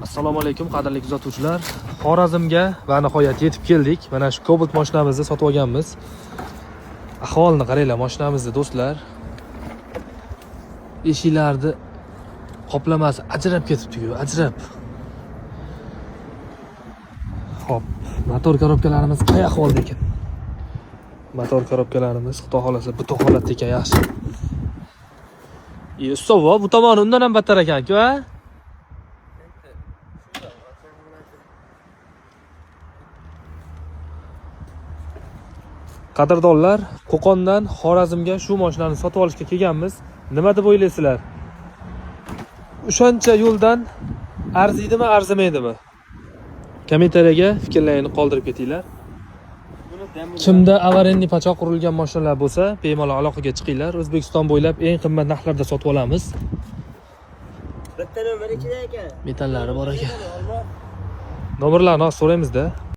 Assalomu alaykum, qadrli kuzatuvchilar. Xorazmga va nihoyat yetib keldik. Mana shu Cobalt mashinamizni sotib olganmiz. Ahvolini qaranglar mashinamizni, do'stlar. Eshiklarni qoplamasi ajrab ketibdi-ku, ajrab. Xo'p, motor korobkalarimiz qay ahvolda ekan? Motor korobkalarimiz, xudo xolasa, butun holatda ekan, yaxshi. E, ustovo, bu tomoni undan ham battar ekan-ku, a? Qadrdonlar, Qo'qondan Xorazmga shu mashinani sotib olishga kelganmiz. Nima deb o'ylaysizlar? O'shancha yo'ldan arziydimi, arzimaydimi? Kommentariyaga fikrlaringni qoldirib ketinglar. Kimda аварийный pachoq urilgan mashinalar bo'lsa, bemalol aloqaga chiqinglar. O'zbekiston bo'ylab eng qimmat narxlarda sotib olamiz. Bitta nomer ichida ekan. Metallari bor ekan. Nomerlarni hozir so'raymiz-da.